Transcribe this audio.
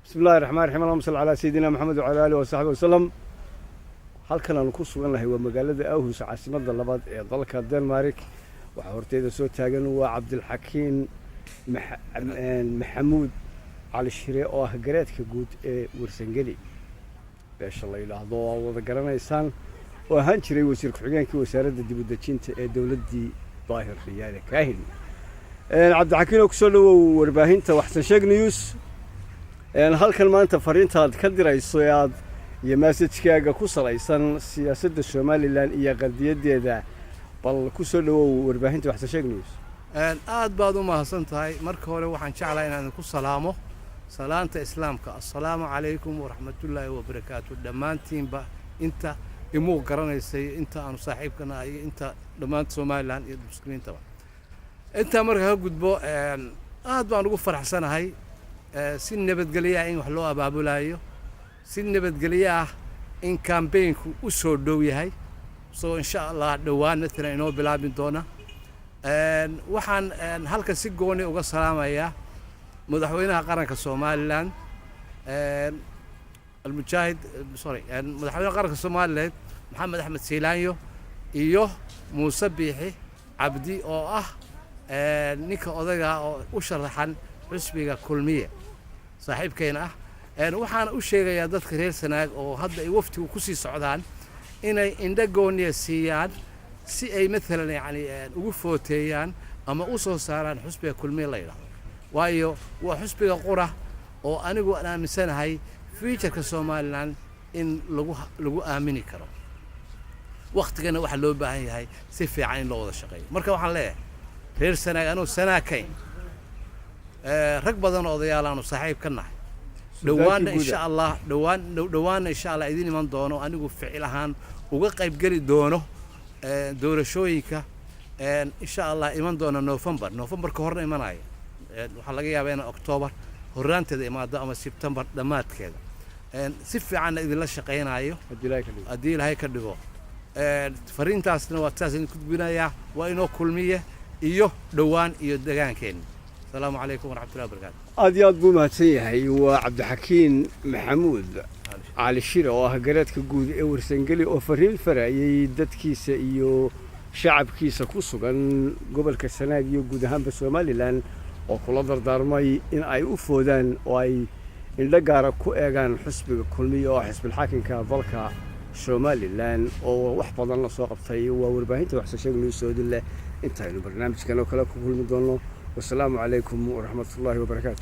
بسم الله الرحمن الرحيم، اللهم صل على سيدنا محمد وعلى آله وصحبه وسلم. Halkan aanu ku sugan nahay waa magaalada Aarhus, caasimadda labaad ee dalka Denmark. Waxaa horteyda soo taagan waa Cabdilxakiin Maxamuud Cali Shire, oo ah garaadka guud ee Warsangeli, beesha la yidhaahdo oo aad wada garanaysaan, oo ahaan jiray wasiir ku-xigeenkii wasaaradda dib u dejinta ee dowladdii Daahir Riyaale Kaahin. Cabdixakiin oo kusoo dhawow warbaahinta Waxsan Sheeg News. Halkan maanta fariintaad ka dirayso ee aad iyo message-kaaga ku salaysan siyaasadda Somaliland iyo qadiyadeeda, bal kusoo dhawow warbaahinta Waxsan Sheeg News. Aad baad u mahadsan tahay. Marka hore waxaan jeclahay inaan idinku salaamo salaanta Islaamka: assalaamu calaykum waraxmatullaahi wabarakaatu. Dhammaantiinba, inta imuu garanaysay, inta aanu saaxiibka nahay iyo inta dhammaanta Somaliland iyo muslimiintaba. Intaa marka ka gudbo, aad baan ugu faraxsanahay si nabadgelyo ah in wax loo abaabulayo, si nabadgelyo ah in campaign-ku u soo dhow yahay, isagoo insha Allah dhowaan matalan inoo bilaabi doona. Waxaan halkan si gooni uga salaamayaa madaxweynaha qaranka Somaliland, almujaahid, sorry, madaxweynaha qaranka Somaliland Maxamed Axmed Siilaanyo iyo Muuse Biixi Cabdi, oo ah ninka odaga oo u sharaxan xusbiga Kulmiye, saaxiibkayna ah. Waxaan u sheegayaa dadka reer Sanaag oo hadda ay waftigu ku sii socdaan inay indho gooniya siiyaan, si ay maalan yacni ugu footeeyaan ama u soo saaraan xusbiga Kulmiye la yidhahdo, waayo waa xusbiga qura oo anigu aan aaminsanahay future-ka Somaliland in lagu aamini karo. Waktigana waxaa loo baahan yahay si fiican in loo wada shaqeeyo. Marka waxaan leeyahay reer Sanaag, anuu Sanaagkayn, rag badan oo odayaal aanu saaxiib ka nahay, dhowaanna insha Allah, dhowaan dhowaanna insha Allah idin iman doono, anigu ficil ahaan uga qaybgeli doono doorashooyinka insha Allah iman doona November, November ka horna imanaya. Waxaa laga yaabaa inaan October horraanteeda imaado ama September dhammaadkeeda, si fiicanna idinla shaqaynayo haddii Ilaahay ka dhigo. Fariintaasna waa saas idin gudbinayaa. Waa inoo Kulmiye iyo dhowaan iyo degaankeenna. Asalaamu calaykum waraxmatullahi wabarakaatu. Aad iyo aad buu mahadsan yahay. Waa Cabdixakiin Maxamuud Cali Shire, oo ah garaadka guud ee Warsangeli, oo fariin farayay dadkiisa iyo shacabkiisa ku sugan gobolka Sanaag iyo guud ahaanba Somaliland, oo kula dardaarmay in ay u foodaan oo ay indho gaara ku eegaan xusbiga Kulmiya, oo xisbilxaakinka dalka Somaliland, oo wax badan la soo qabtay. Waa warbaahinta Waxsan Sheeg News oodin leh intaynu barnaamijkan oo kale ku kulmi doonno, wasalaamu calaykum waraxmatullaahi wabarakaatu.